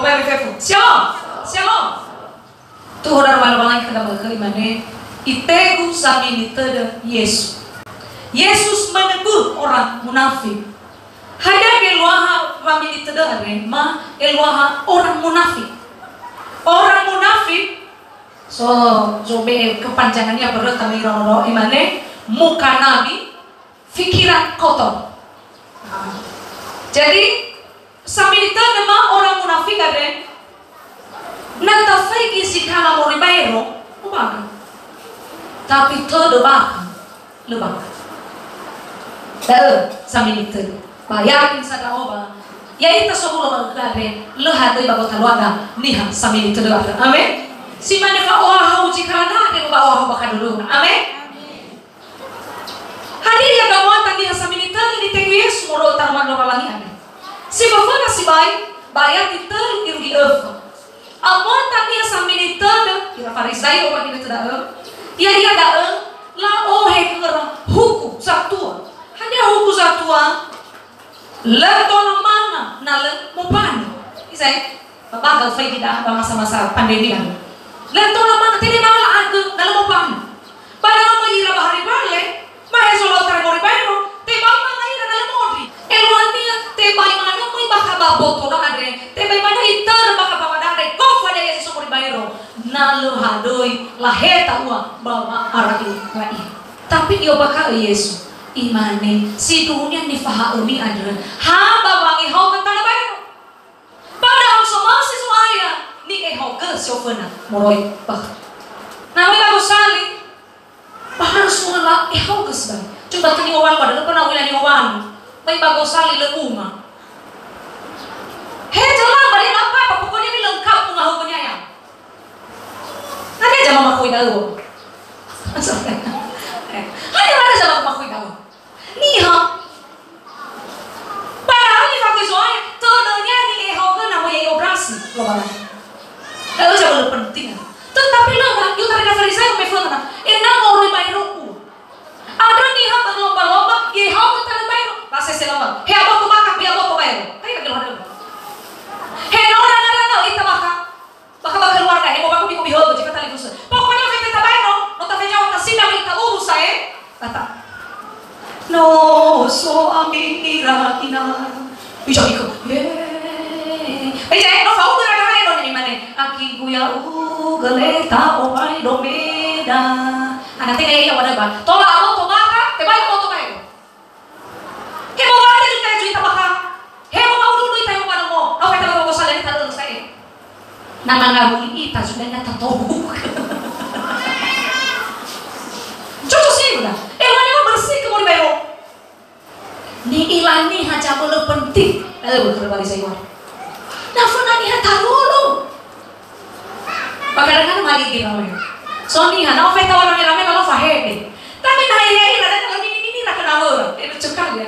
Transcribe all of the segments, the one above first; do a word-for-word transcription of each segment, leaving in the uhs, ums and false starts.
Shalom. Shalom. Shalom. Tuh, saudara, malam-malam kita bakal imane, itegu samini tödö Yesu. Yesus menegur orang munafik. Hadia geluaha wamini tödö andre, ma eluaha orang munafik. Orang munafik, so, so be kepanjangannya berarti kami roro imane, muka nabi, fikiran kotor. Jadi, samini tödö ma orang munafik andre, na tafaigi sikala moroi baero, ubaga. Tapi tödö bakha, lö bakha. Da'ö, samini tödö. Ba yakin sa ndra'o ba, ya'ita sowulo ma'ökhö andre, lö hadöi ba gotaluada niha samini tödö andrö. Amen. Si mane fa'ohahau zikala andre, ba ohaho ba kadolona. Amen. Hadia ia gamuata niha samini tödö nitegu Yesu moroi taroma Lowalangi andre? Si föföna sibai, ba ayat tölu irugi öfa. Amuata niha samini tödö, ira Farizai'o ba ginõtö da'ö, ya'ia da'ö, la'ohe khöra huku zatua. Hadia huku zatua? Lö tola manga na lö mobanö. Isa, eh? Ba, ba gau faigi da'a ba masa-masa pandemi andrö. Lö tola manga, tenga manga la'agö na lö mobanö. Ba na lö möi ira ba hari bale, ba hezo lau tarai moroi baero, tebai manga ira na lö mondri. Eluahania, tebai manö möi bakha ba boto da'a andre, tebai manö itörö bakha ba wada andre, gofu hadia Yesu moroi baero. Na lö hadöi, laheta ua ba wa'ara ira. Tapi i'ombakha'ö Yesu, imane, sindruhunia nifaha'ömi andrö, ha ba wangehaogö tanö baero. Padahal somasi Zo'aya ni'ehaogö si oföna moroi bakha. Na möi ba gosali, ba harus möi la'ehaogö sibai. Coba tö ni'owali, ba da'ö pernah u'ila ni'owali. Möi ba gosali lö bunga. He, jelas, ba dia napa, pokoknya ini lengkap bunga hukumnya ya. Hadia zamamakhoidaö? Hadia, hadia zamamakhoidaö? Niha. Padahal nifakhöi Zo'aya, tödönia ni'ehaogö na möi ya'ia operasi Lowalangi. Da'ö zabölö penting. Tetapi lö, na, Yuda ira Farizai'o meföna, ena'ö moroi baero ua. Andrö niha berlomba-lomba, i'ehaogö tanö baero, ba sese lomba. He aboto bakha, he aboto baero. Hai lagi lomba. He nora nara nau ita bakha. Bakha ba keluarga, he, mo bakha biko bihögö, jika tali gusö. Pokoknya fete tabae no, no tafejao tasina me ta'uru sae, kata. No so ami ira ina. Bisa ikut. Ye. Bisa, eh, no fa'ugö ira da'e no ni mane. Aki guya u geleta obai domeda. Ana tenga ya wada ba. Tola aboto bakha, tebai aboto bae. He mo wada juta juta bakha. He mo ma'ududu ita mo banomo. Au kata mo salani tadu sae. Na mangawuli ita sudah nyata tohu. Cucu sih udah. Eh, mana mau bersih ke mau dibayar? Ni'ila niha zabölö penting. Eh, betul bari saya. Na föna niha tarolo. Ba kadang-kadang magi gitu namanya. So niha, na ofeta rame-rame kalau fahede. Tapi na ira-ira dan kalau nini-nini na kenal orang. Eh, lucu kali ya.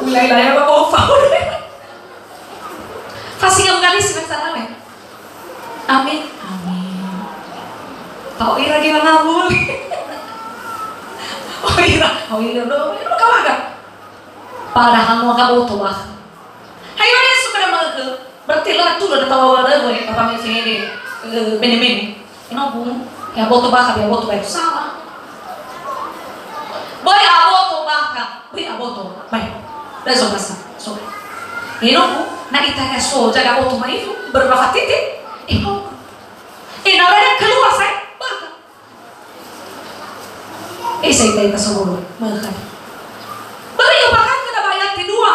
Ulai-ulai apa mau fahede. Fasih nggak menggali sih, Mas, salah ya. Amin. Amin. Tau ira gila ngawul. Oh ira, oh ira, oh ira, kawaga. Padahal mau kaboto bah. Hayo Yesu kada mangke. Berarti la tu ada tawa wada gue, apa me fede, eh, mene-mene. Ino bu, ya boto bakha, ya boto bakha. Salah. Boy aboto bakha, boy aboto. Baik. Dah so rasa. So. Ino bu, na ita ya so, jaga boto mai itu, berapa titik? Eh, kok. Eh, na ada keluar saya, bakha. Eh, saya ita-ita sebelum, maka. Beri upahkan kena bayar kedua.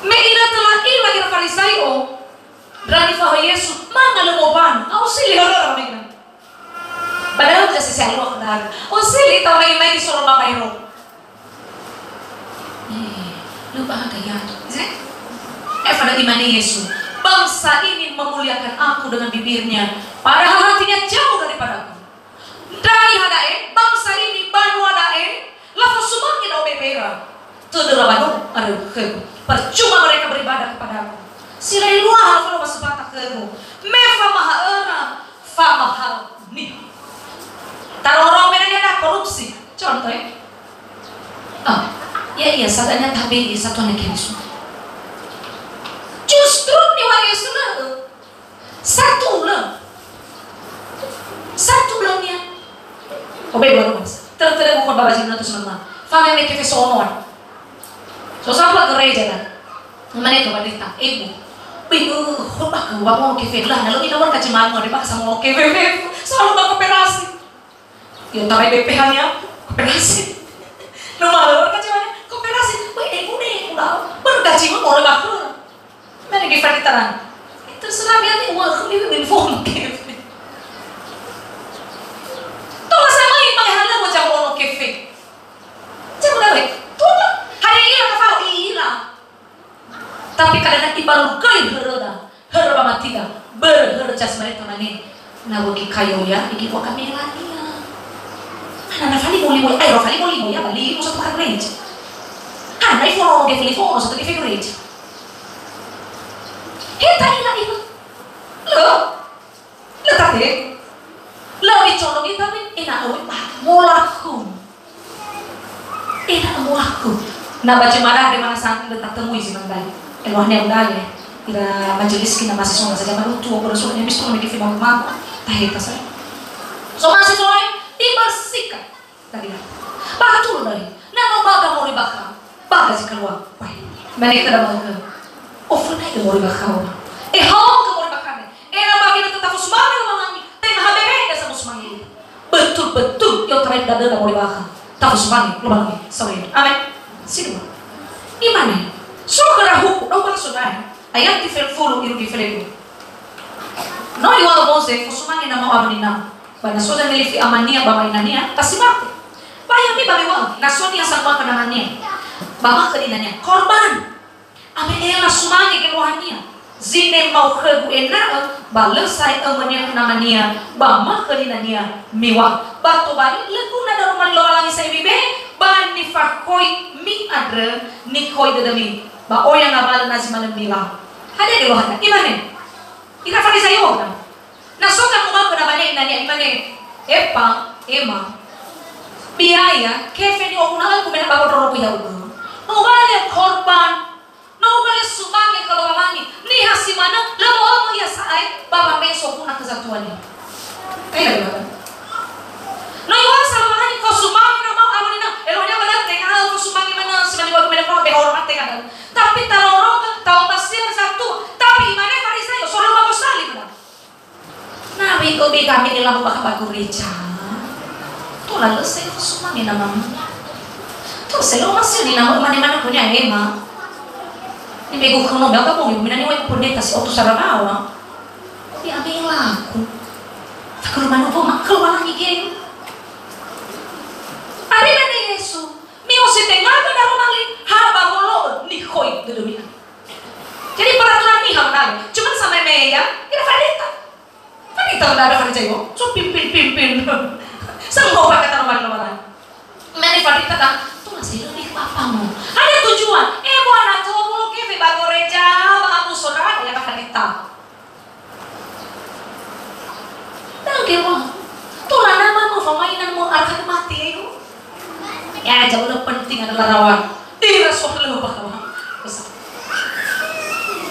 Me ira töla ira ira Farizai'o, ndra nifahaö Yesu, manga lö mobanö, na osili höröra me ira. Padahal udah sesi alua kenal. Osili tau mai-mai di soro mama iro. Eh, lö ba gayato. Eh, pada imane Yesu, bangsa ini memuliakan aku dengan bibirnya, padahal hatinya jauh daripadaku. Ndra niha da'e, bangsa ini, banua da'e, lafosumange ndra'o bebera. Tödö rawanö andrö khögu. Percuma mereka beribadah kepadaku. Si lö eluaha lafono ba sebata khögu. Me famahaöra, famahaö niha. Taroro me niha da korupsi. Contoh ya. Ah, ya iya, sadanya tabi satuannya Yesu. Justru niŵa'ö Yesu na, Obe dua rumah. Tere-tere buku baba jina tu semua. Fame me kefe sonoan. So sapa gereja kan? Mane tu badita, ibu. Ibu, khutbah ke wa mo kefe lah, lalu kita warga jemaah mau dipaksa mau kefe. Selalu mau koperasi. Yo tarai B P H-nya, koperasi. Nomor warga jemaah, koperasi. Weh, ibu deh, udah. Baru gaji mau mulai bakal. Mane gefa ditaran. Terserah dia nih, wah, aku ini belum phone. Tola sama ini pakai hal mau jago ono kefe. Jago dawe. Tuh, hari ini apa fau ila. Tapi kadang ibalu kai hereda, hereda matida, berher jas mereka mane. Na wagi kayo ya, iki wa kami lania. Ana na fali boli boli, ayo fali boli boli ya, bali musa tukar gereja. Ana ifo ro gefe ifo ro satu gefe gereja. Heta ila ila. Lo. Lö tate. Lö bicolo kita men, ena awe ba molaku. Ena molaku. Na baca marah de mana sang lö tatemui si mandai. Eluahnya udah ya. Ira majelis kina mahasiswa saja malutu, aku rasul yang bisu lagi film aku. Taheta saya. So mahasiswa, dibersihkan. Tadi lah. Batul dari. Na no baga moroi bakha. Baga si keluar. Wah. Mane kada baga. Ofo naik ke moroi bakha. Eh, hau ke moroi bakha. Eh, na bagi na tetap semangat Lowalangi. Tenga habere da sama semangat. Betul-betul. Yo tarai dada da moroi bakha. Tafu semangat Lowalangi. Sorry. Amen. Sidua. Imane. So khöra huku. Dau bakso naik. Ayat di fel fulu iru di fel No iŵa'ö Moze, fosumange nama awö ninau. Ba na so zanelifi amania ba ma'inania, ba si mate. Ba ya'ami ba miŵa'ö, na so niha sango'akö namania, ba ma khö ninania, korban. Ame'e lasumange geluahania, zinema khögu ena'ö, ba lö sa'ae ömönia khö namania, ba ma khö ninania, miŵa'ö. Ba tobali lö guna daroma li Lowalangi sa'ae mibe'e, ba nifakhöimi andrö, nikhöi dödömi. Ba oya ngawalö na zi manö milau. Hadia geluahania? Imane. Ira Farisaio na. Na so kamu ngawalö namania inania imane, "Epa, ema. Biaya, kefe ni'oguna'ögu me na ba wondrorogu ya'ugö. Uŵa'ö korban. No uŵa'ö sumange khö Lowalangi. Niha si manö, lö mo'ömö ia sa'ae, ba wambe soguna khö zatuania." Ayo, ayo. No iŵa'ö sa Lowalangi, "Fosumange nama awö ninau." Eluahania ba da'ö tenga fosumange manö, si manö ba gumena fao, behoro mate kan. Tapi talorogö, ta'omasi'ö zatua. Tapi imane Farisaio, solo ba gosali mana. Na wego bega me elamu bakha ba gereja. Tola lö sa'ae fosumange namami. Tola sa'ae lö omasi'ö ninamö mane-mane khönia ema. Nibegu khöu no, ba bongi, mina niŵa'ö pendeta si otu sarabawa. Ya'ami laku. Fakulu manu woma, keluar lagi geng. Ari mane Yesu, mi'osi tengaga daroma li, ha ba wolo'ö nikhöi dödömi. Jadi peraturan niha menang. Cuman sampai meya, ira Farisaio. Farisaio, ada Farisaio. So pimpin-pimpin. Sanggup pakai taruhan kemarin. Meni Farisaio kan, tuh masih lebih ke apa mau? Ada tujuan. Eh, buana tuh mau ke ba gereja, ba aku saudara, ya Farisaio. Dangke wa. Tola nama mo famainan mo akan mati ego. Ya, jauh lebih penting adalah rawan. Ira soal lo bahwa. Bisa.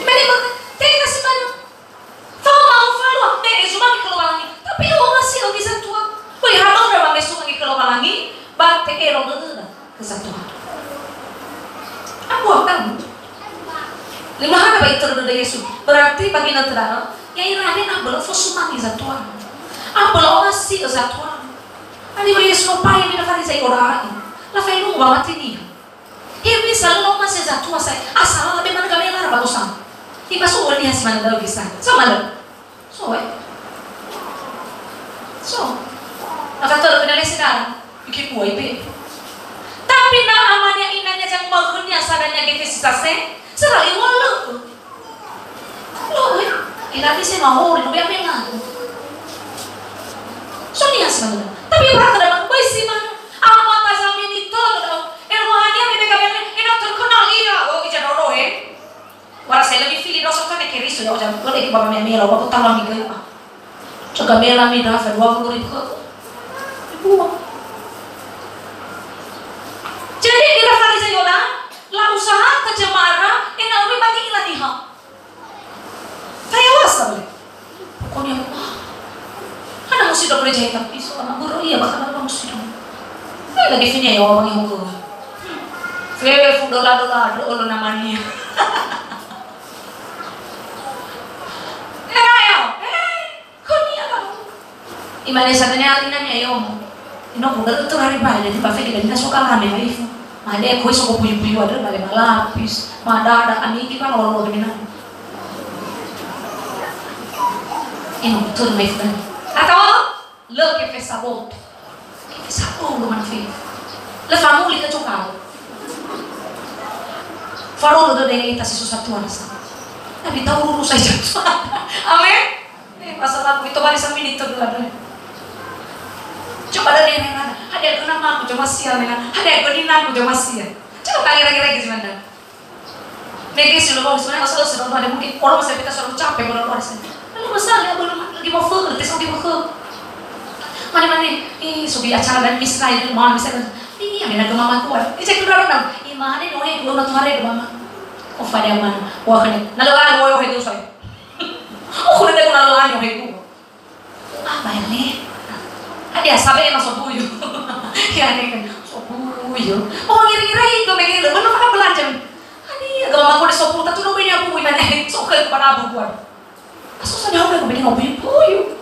Mene ma, tenga si mana? Fao mau falua, te ezumangi keluar lagi. Tapi lo masih lagi satu. Woi, halo udah mame sumangi keluar lagi. Ba te ero dödöda. Kesatuan. Abu tahu. Lima hana ba itörö dödö Yesu. Berarti bagi na töda'ö, ya irane abölö fosumange zatua. Abölö omasi'ö zatua. Ani ba Yesu no pahe mina Farisaio ra'i. Lafaelungu ba matinia. He bisa lö omasi'ö zatua sa'ae. Asal labe mana gamela ba dosa. Iba so niha si mana da'ö bisa. So mana. So, eh. So. Akatörö khönia lese dara. Iki buai pe. Tapi na amania inania zanguma'ö khönia sadania gefe si sase, serali ualö'ö. Lo, eh. Ilati se mahori, no bea menga. So niha si mana. Tapi berarti ada bai si mana. Apa tazamini todo. Erohania bebe kabene, ena terkenal ia. Oh, ija dodo, eh. Wara sa'ae lö mifili dosa tone Keriso, ya, oja, wala iki baba mela, wa kutama mi gaya. Jaga mela mi da, fa dua puluh ribu khögu. Ibu. Jadi, ira Farisaio na, la'usahakan jemaah, ena'ö mi bagi ila niha. Tayawasa, wale. Pokoknya, wah. Hana musi dok gereja hitam, isu, anak guru, iya, bahkan, Eh, lagi fini ya orang yang hukum. Fefu dola-dola, olo namania. Eh, ayo, eh, khönia kamu. Imane satania ina ni ayomo. Ino ku dalu tu hari bai, jadi ba fege dan so kalame ba ifu. Made ko iso ko puyu-puyu ada, made malapis, madada, aniki kan orang-orang gini nah. Ino, tu mai fudan. Atau? Lö ke fesaboto. Ke fesaboto mana fe. Lö famuli ke cokal. Farolo do dere ita si susah Tuhan sa. Tapi tahu lurus saja Tuhan. Amin. Eh, pasal aku itu balik sambil itu dulu ada. Coba dari yang mana? Ada guna aku cuma sial dengan. Ada guna aku cuma sial. Coba kali lagi-lagi gimana? Mege si lolo, sebenarnya asal sudah ada mungkin orang masih kita selalu capek, orang luar sana. Lalu besar ya, belum lagi mau full, tes lagi mau full. Mana-mana, ih, sugi acara dan misra itu, mana bisa kan? Ih, ada ke mama kuat. Ih, cek dulu dong. Ih, mana nih, oh, belum tuh hari ke mama. Oh, pada mana? Wah, kan. Lalu ah, oh, itu saya. Oh, udah aku lalu ah, oh, itu. Ah, bae ne. Hadia sabe ema sobuyu. Ya, ne kan. Sobuyu. Oh, ngira-ngira itu, mege lö. Mana pakai belanja? Hadia, kalau aku ada sepuluh, tak cuma punya buku, mana? So, ke pada buku. Susah dia udah, mending mau buyu-buyu.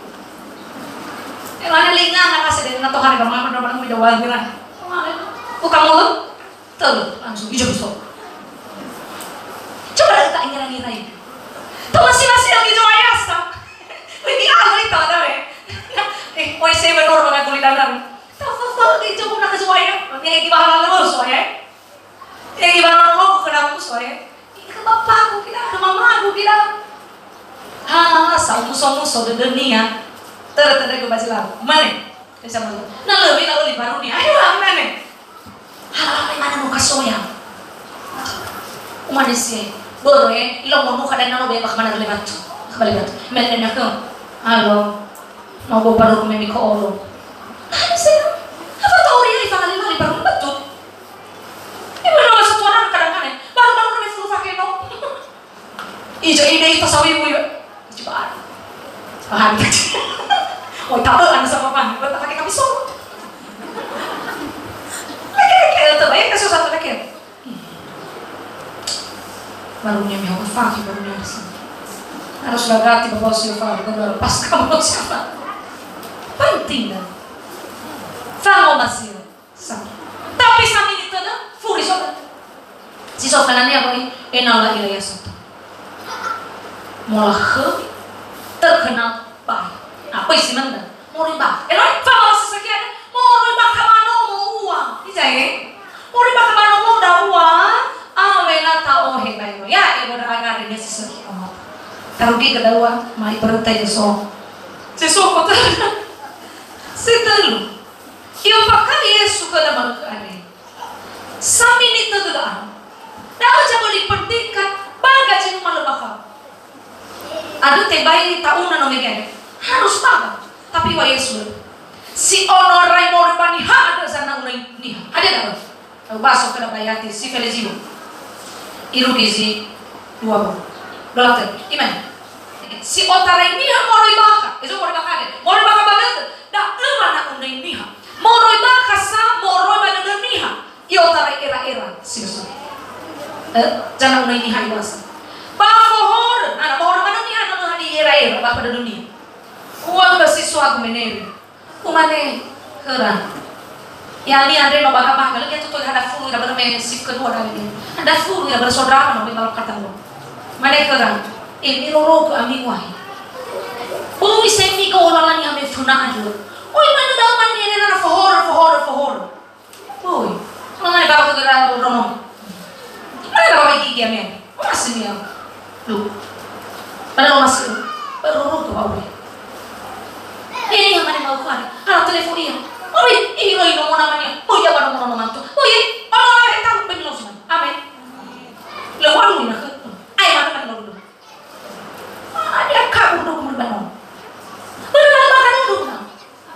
Eh, mana linga, nggak kasih deh, nggak tahu hari, mana, mana, mana, udah wajib lah. Mana? Bukan mulut. Tölu, langsung hijau besok. Coba kita ngira-ngirai. Teman sila-sila gitu ayasa. Lebih ahli tak ada ya. Eh, oi saya benar mana kulit dalam. Tahu tahu di coba nak kesuai ya. Yang di bahan lalu soalnya. Yang di bahan lalu kenapa soalnya? Ini ke bapakku kita, ke mamaku kita. Ha, sa muso-muso dödönia. Tere-tere ke baju lalu. Mana? Bisa masuk. Na löwe na oli barunia. Ayo lah, mana nih? Halo, apa mana mau kasoya? Umane sie. Boro, eh, ilo mau muka dan nalo bebak mana le batu. Kembali batu. Mene nak ke. Halo. Mau bawa baru ke memi ke olo. Mana sih? Apa tahu dia ifa kali mali baru batu? Ini mana masuk tuan kadang-kadang. Baru-baru ke memi pakai no. Ija ide ita sawimu ya. Cobaan. Bahan kecil. Oh, tak ada sama pan. Buat pakai kami so. Lagi-lagi, eh, terbaik kasih satu lagi. Barunia mi hau faki, barunia di sini. Harus lagati bawa siapa, bukan pas kamu siapa. Penting dah. Sama masih. Sa-, tapi samini tödö, furi so. Si so fana nia boi, ena'ö la'ila ia soto. Mola khömi, terkenal baik. Apa isi menda? Moroi bakha. Eloi, fa maoso sakia, moroi bakha ba nomo ua. Ija, eh? Moroi bakha ba nomo da ua, awena ta'ohe baero. Ya, eh, bodo agare dia si so ki omo. Tarugi kedua, mai berita Yesu. Yesu kota. Setelah. I'ombakha'ö Yesu khöda ma'ökhö andre. Samini tödö da'ö. Da'ö zaböli pentingkan baga zi numalö bakha. Andrö tebai ta'una no mege andre. Harus baga. Tapi wa Yesu, si onorai moroi ba niha andrö zana'u niha. Hadia da'ö? Ubaso khöda ba ya'ia si felezibu. Irugi zi dua bu. Dua tö. Imane. Si otarai niha moroi bakha. Ezo moroi bakha andre. Moroi bakha ba dödö. Da'ö wana'u niha. Moroi bakha sa moroi ba dödö niha. I'otarai era-era si no so. Eh, zana'u niha iwasa. Ba fohorö. Ana fohorö manö niha na hadia era-era ba dödö niha. Ua ba si so aku meneri. Umane khöra. Ya'ia andre no bakha-bakha, lö getoto hada fulu ira börö me sif kedua dali. Hada fulu ira börö sodrama no me balok kata no. Mane khöra, "Eh, mirorogö ami uahi. Böi se migola lani ame föna andrö. Oi, mane da'ö mane nana fohorö, fohorö, fohorö." Oi, mane bakha khöra rono. Mane bakha gigi ame. Masih ya. Lu. Pada lo masih. Baru lu tuh, Awe. Ini yang mana mau kan? Ah, telepon iya. Awe, ini lo, ini nomor namanya. Oh iya, pada nomor mantu. Oh iya, pada nomor yang tahu, benar sih. Amin. Lo walu ini ke? Ayo, mana mana lo dulu? Ah, dia kabur dong, benar. Benar, benar, benar.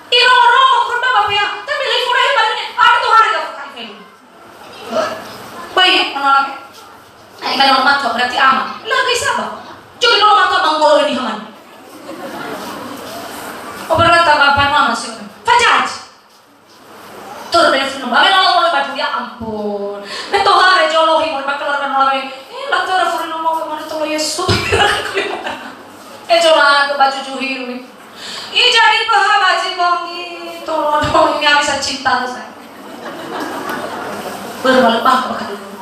Iro-iro, korban bapak ya. Tapi lagi kurang hebat ini. Ada tuh hari gak pakai film. Baik, mana lagi? Nah, ikan orang matua berarti ama. Lagi siapa? Coba orang matua manggolo ini aman. Oh, berarti apa, apa mama sih? Fajaj. Aku baju juhiru ni. Ih, jadi paha baji bongi, tolong dong, ini habis cinta saya. Bermalu bah bakal dulu.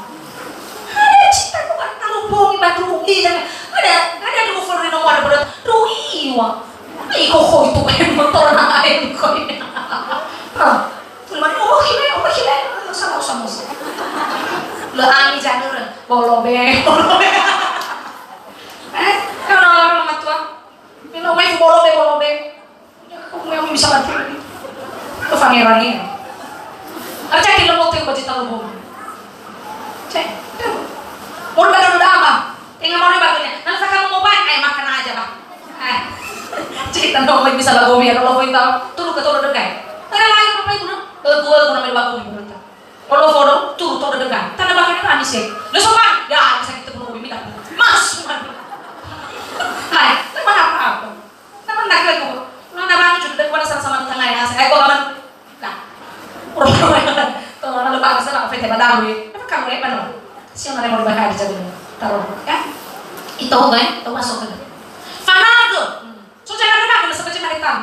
Ada cinta tuh kan, kalau bongi batu, ih, jangan. Ada, ada dulu full reno, ada pada, duh, iwa. Ih, kok itu, eh, motor naik, kok ini. Hah. Cuma, oh, gile, oh, gile. Sama, sama, sama. Lö ami janur, bolo be, bolo be. Eh, kalau orang matua, mino mai bolo be, bolo be. Ya, kamu yang bisa bantu. Ke pangeran ini. Arca di lemot yang baju tahu bom. Cek, tuh. Mau pada udah apa? Tinggal mau nih bakunya. Nanti saya kamu mau ban, ayo makan aja, Pak. Eh. Cerita dong, bisa lagu biar kalau kita turun ke turun dekat. Karena lain apa itu, nah? Lagu, lagu namanya bagus, menurut saya. Olo fodong, turu to dödöga. Tana bakana ami se. Lö so, Bang. Ya, bisa kita bunuh minta. Mas, Bang. Hai, tak apa-apa. Tak pernah ke aku. Nah, nah, Bang, juga dari mana sama-sama tengah ya. Saya kok aman. Nah. Tolong ada Bang, saya Bang, fete badawi. Apa kamu lepas no? Siang ada mau dibakar di jalan. Taruh, ya. Itu, kan? Itu masuk ke. Fanago. Hmm. So, jangan kena, kena sampai cuma hitam.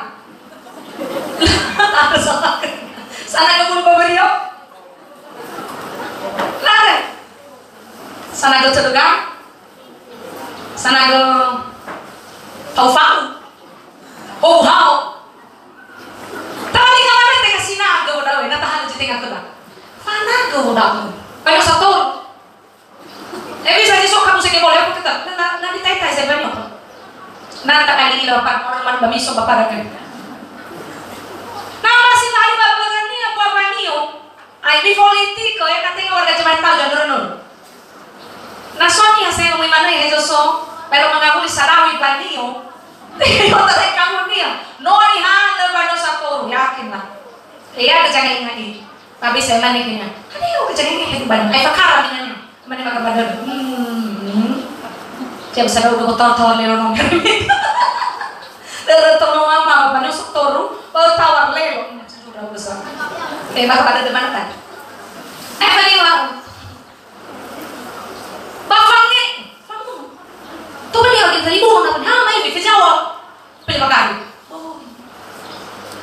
Ada salah. Sana ke bulu baweri, yo? Lare. Sana ke celuga. Sana ke hau-hau. Hau-hau. Tapi kalau ada tengah sinaga, udah, na tahan aja tengah kena. Sana ke udah. Kayak satu. Eh, bisa di so kamu seke boleh apa kita? Na, na, na di tai-tai saya banyak apa? Na tak kali ila apa orang mana bamiso bapak kan? Na masih lari bapak ni apa apa ni yo? Ai, mi politik ko ya, katanya warga Jemantau, jangan dulu. Na so ni saya ngomong mana ya, so, pero mengakui sarawi panio. Yo, tak kamu ni ya. No, ni ha, le bano satu, yakin lah. Iya, kerja ini. Tapi saya mane kenya. Ada yang kerja ini, hebat banget. Ai, fakara minanya. Mane maka pada, hmm. Tiap saya udah ketawa-tawa lelo nomor. Dari teman mama, apa nih, toru, baru tawar lelo. Sudah besar. Eh, maka pada di mana tadi? Eh, tadi, Mak. Ba fange, fange. Toba dia lagi tadi, bu, na, na, mai, mi fejawab. Pele bakali. Oh.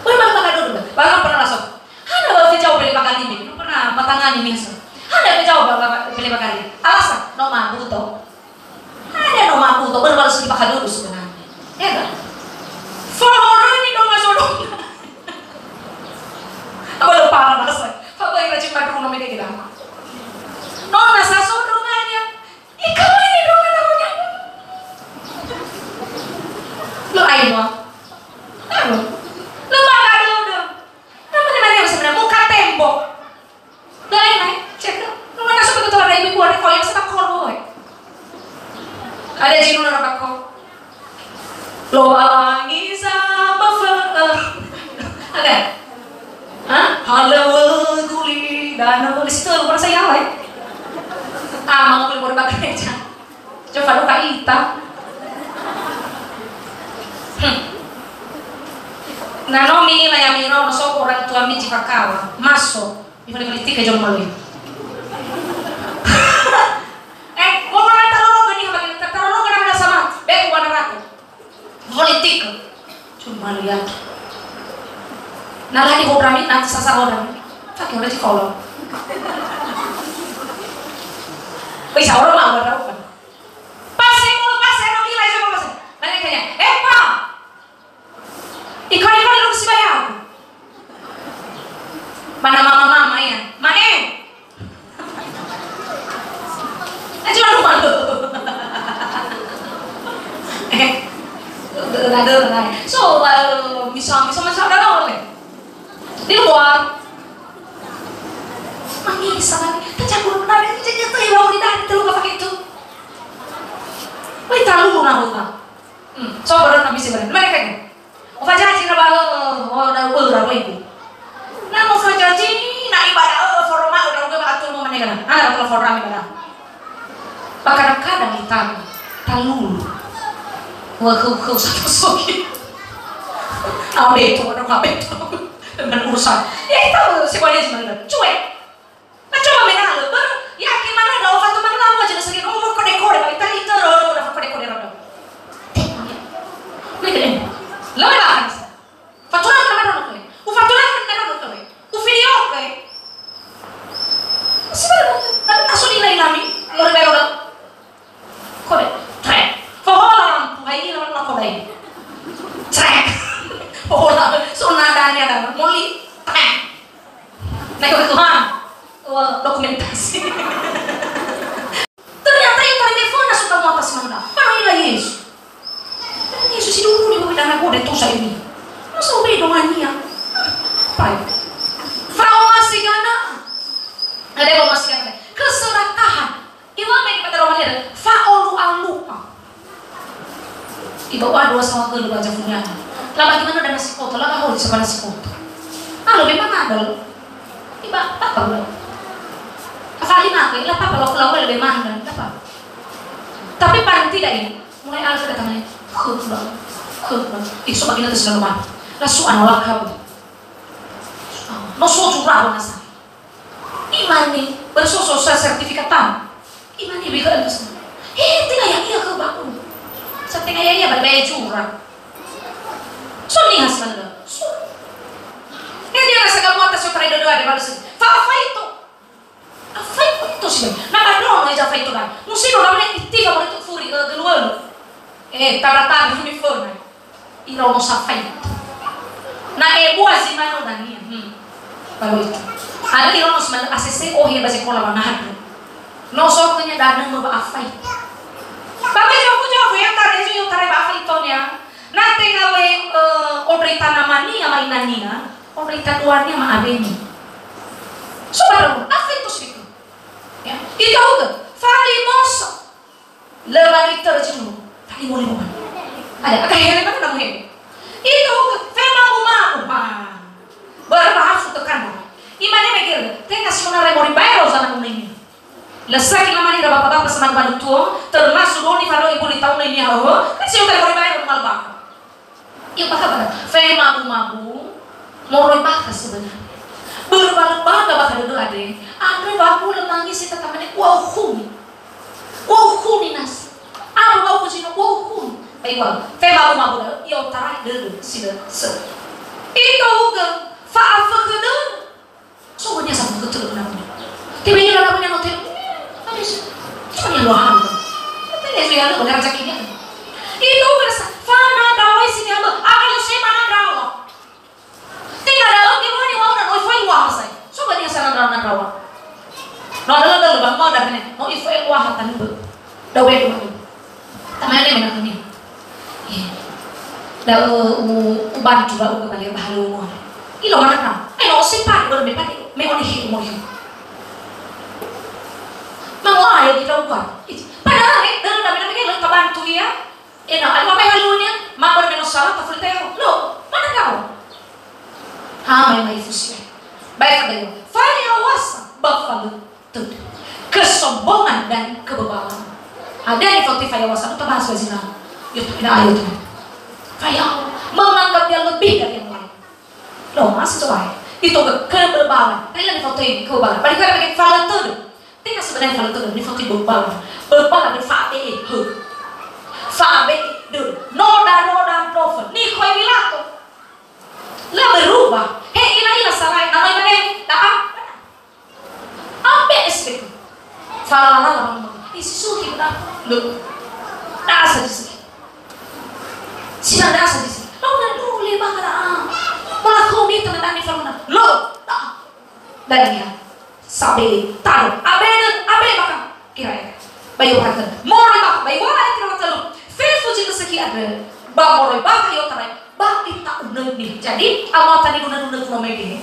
Woi, mana bakali dulu, ba? Ba pernah langsung. Hana ba fejawab pele bakali, mi. Lu pernah matangani, mi, langsung. Hana fejawab ba, ba, pele bakali. Alasan, no mabu to. Ada no mabu to, baru, baru sedikit bakal dulu sebenarnya. Ya, kan? Fahorani no masodong. Apa lepas rasa? Apa yang rajin madung no mede kita? Nona sasodong aja. Ikaw ini dong, namanya. Lo ayo. Anu. Lo mana dulu dong? Namanya mana yang sebenarnya? Muka tembok. Lain, lain. Cek, lu mana suka ketua dari ibu, ada koyak sama korbo, eh. Ada jinu nama kok. Lowangi sama fe-, eh. Ada? Hah? Halewe guli dana di situ, lu merasa ya, eh? Ah, mau beli baru bakal aja. Coba lu kak ita. Hmm. Na no mi mayami ro, no so orang tua mi cifakawa. Maso. Ifali-fali tika jolo malui. Eh, mau mana taroroga nih, bagi taroroga nama sama. Be, wana ratu. Politik. Cuma lihat. Nah, lagi program ini nanti sasar orang. Pakai orang di kolom. Bisa orang mau berapa? Pas saya mau, pas saya mau nilai, saya mau pas. Nanya, tanya, "Eh, Pak, ikoni-koni lu sibayaku." Mana mama-mama ya? Mae. Eh, cuma lu malu. Eh, udah, udah, udah. So, eh, misal, misal, misal, udah, udah. Di luar. Mangisa lagi. Tercampur, udah, udah, udah, udah, udah, udah, udah, udah, udah. Woi, talu na, Pak. Hmm, so baru na bisi baru. Mana kan? Ofa jaji na ba, oh, oh, da, oh, da, oh, ibu. Na ofa jaji, na ibadah, oh, foroma, oh, da, oh, atur mau mana kan? Ana, atur foroma ibadah. Kadang-kadang kita talu. Wah, kau, kau satu sogi. Abe itu, ada abe itu. Dengan urusan. Ya, itu, semuanya sebenarnya. Cuek. Na coba menalo, baru yakin mana ada ofa tu mana lama aja na segi, oh, kode-kode, ba, ita, ita, ro, ro, ro, kode-kode, ro, ro. Tengok ya. Na Sindruhu ni bumi dana gode tosa ini. Masa ube dongania. Pai. Fa'omasi gana. Ada fa'omasi gana. Keserakahan. Iwa me kita romanera. Fa'olu'alu'a. Iba wa dua sama gelu baca punya. Laba gimana dana sikoto, laba hoi sabana sikoto. Alo memang ada lo. Iba apa lo? Afali maka, ila apa lo kalau lebih mana, apa? Tapi paling tidak ini, mulai alas datangnya. Khutbah. Khutbah. Ih, so bagina terus nama. Lasu ana lakabu. No so curah nasa. Imane, bersoso sa sertifikatan. Imane bika atas. He, tenga ya iya ke baku. Sa tenga ya iya ba daya curah. So ni has mana? So. He, dia rasa kamu atas so terakhir dua ada balas. Fa, fa itu. Afai to sih. Na ba dono eja fai to kan. Musi do namanya itifa baru tu furi, eh, gelualu. Eh, tara-tara ni fona. Iro no safai. Na e bua zi mano dania. Hmm. Baru itu. Ada iro no semal A C C, oh, ya, basi kola bangahan. No so kenya dana mo ba afai. Babe jofu jofu ya tare ju yo tare ba afai to nya. Na tenga we, eh, odre tanamania ma inania, odre taduania ma abeni. Subhanallah, afai to sih. Ya, itahuga, fali moso. Lewat itu aja dulu. Fali mo lima. Ada, ada hele mana namu hele? Itahuga, fema uma uma. Berapa harus tekan. Imane megel, tenga semua remori bayar sana ini. Lesaki lamani da bapak-bapak sama bantu tuo, termasuk doni falo ibu di tahun ini, ho, kan si utai remori bayar rumah bang. Iya, bakha ba, femabu-mabu, moroi bakha sebenarnya. Börö ba lö bangga bakha dödö andre, andre wa hulö mangisi tatamane, wa ukhuni. Wa ukhuni nasi. Apa wa ukhuni, wa ukhuni. Baik, wa, femabu-mabu, iya, otarai dödö, si dödö, se. Ito hugö, fa'afökhö dödö. So, nia sa buku tu kenapa? Tiba-tiba lagunya no telu. Habis. Cuma yang dua hari. Tapi dia sudah lu benar rezekinya. Itu berasa fana dawai sini apa? Apa lu saya mana dawa? Tinggal dalam di mana wau na no ifo wah saya. Coba dia sana dalam dawa. No ada lagi bang mau dah ni. No ifo wah hatan bu. Dawai dulu. Tamane mena khönia. Eh. Da'ö u-, ubantu wa'ugö ba li ba halöŵö. Ilo manana. Eh, no si padu börö me padu. Me one hi umur hi. Mangoa ya kita ubar. Padahal, eh, dalam kami-kami kan lö tabantu ia. Eh, na, ayo apa halöŵönia? Ma börö me no sala, ta fuli tayo. Lo, mana kau? Ha, mai, mai fusi. Baik, ada yo. Fali awasa, ba falö. Tuh. Kesombongan dan kebebalan. Ada yang fauti fayawasa, itu bahas wazina. Yo, tidak ayo tuh. Fayawasa menganggap dia lebih dari yang lain. Loh, masih coba ya. Itu ke-, kebebalan. Tadi yang fauti kebebalan. Balik lagi pakai falö tödö. Tidak sebenarnya falö tödö, ini fauti bebalan. Bebalan di fa'abe'e, he. Fa'abe'e, dö. Noda, noda, noda, ni koi wilato. La berubah. He, ila, ila, sarai. Nama mana? Da'a. Ambe S P K. Falala, lala, lala. Isi suki, benar. Loh. Da'a saja suki. Sina da'a saja suki. Loh, na dulu, lima, da'a. Malah kau minta, minta, minta, minta. Loh, da'a. Dan ya. Sabe, taruh. Abe, dan, abe, maka. Kira ya. Bayu, perhatikan. Moroi bakha. Bayu, wala, kira, kira. Fefu, jika seki ada. Ba, moroi bakha, yo, tarai. Ba ita'unöni. Jadi, amata nidunö-dunö kuno mege.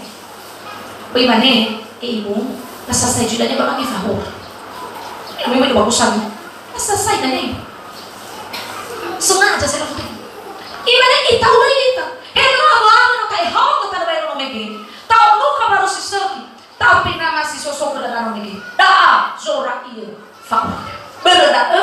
Böi mane, e ibu, na sasai judanya ba mange fahur. Ya, memang itu bagusan. Na sasai dania. Sengaja saya lakukan. Imane ita'unö ita. Hela wa na ta'e hau ke tanö baero no mege. Ta'unö ka baru sisöki. Tapi na masih sosok ke dana no mege. Da'a, zora iya. Fahur. Börö da'ö,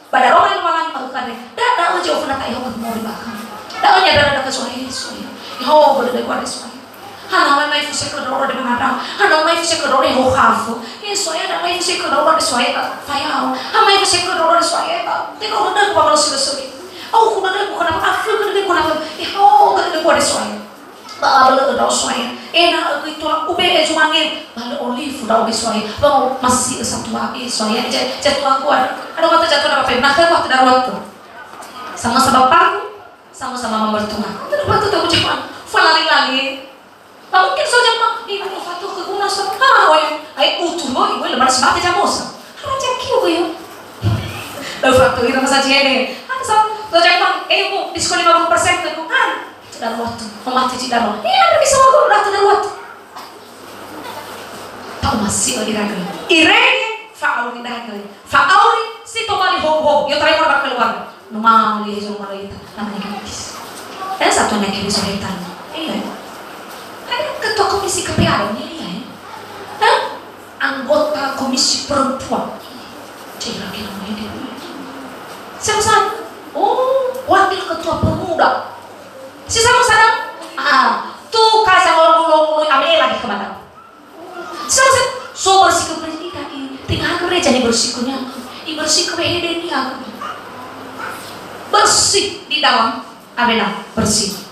Ba daroma Lowalangi ma'ökhö andre, da, da'ö zi oföna ta'e hogö moroi bakha. Da'ö niadara da'ö So'aya, So'aya. Ihogö dödögu andre So'aya. Hana mai fusi khö ndra'o andre mangandrao. Hana mai fusi khö ndra'o andre hokhafö. He So'aya, da mai fusi khö ndra'o andre So'aya, ba fayao. Ha mai fusi khö ndra'o andre So'aya, ba tenga dödögu ba malösi-lösi. Au khö dödögu khö nafö, afökhö dödögu khö nafö. Ihogö dödögu andre So'aya. Ba abölö'ö ndra'o So'aya. Ena'ö göi tola ube'e zumange. Ba lö olifu ndra'o göi So'aya. Ba masi'ö satua göi So'aya. Ja-, jatuaku ada. Ada kata jatuh ada apa? Nah, kan waktu daruat tuh. Sama-sama bapakku, sama-sama mama mertuaku. Ada waktu tuh ucapan. Falali-lali. Ba mungkin so jama, eh, mau fatu ke guna so. Ah, oh ya. Ai utuh lo, ibu lebar sebab jamosa. Hara jaki, oh ya. Lo fatu ira masa jene. Ada sa Doja imang, eh, Bu, diskon lima puluh persen ke, Bu? Ah, tidak ada waktu. Mama tidak ada. Iya, pergi sama guru, tidak ada waktu. Ta'omasi'ö ira gõi. Irege fa'auri da'e gõi. Fa'auri si tobali hou-hou. I'otarai moroi ba keluarga. Numali Yesu malaita. Namanya gadis. Eh, satu anak Yesu setan. Iya. Ada ketua komisi K P A dong, iya, iya, ya. Hah? Anggota komisi perempuan. Cek lagi namanya dia. Siapa sana? Oh, wakil ketua pemuda. Si sama sana? Ah, tuh kasih ngomong-ngomong amela di kemana? Selesai. So bersih ke gereja ini. Tinggal gereja ini bersih ke nyamuk. Ini bersih ke wehede ini aku. Bersih di dalam. Amena. Bersih.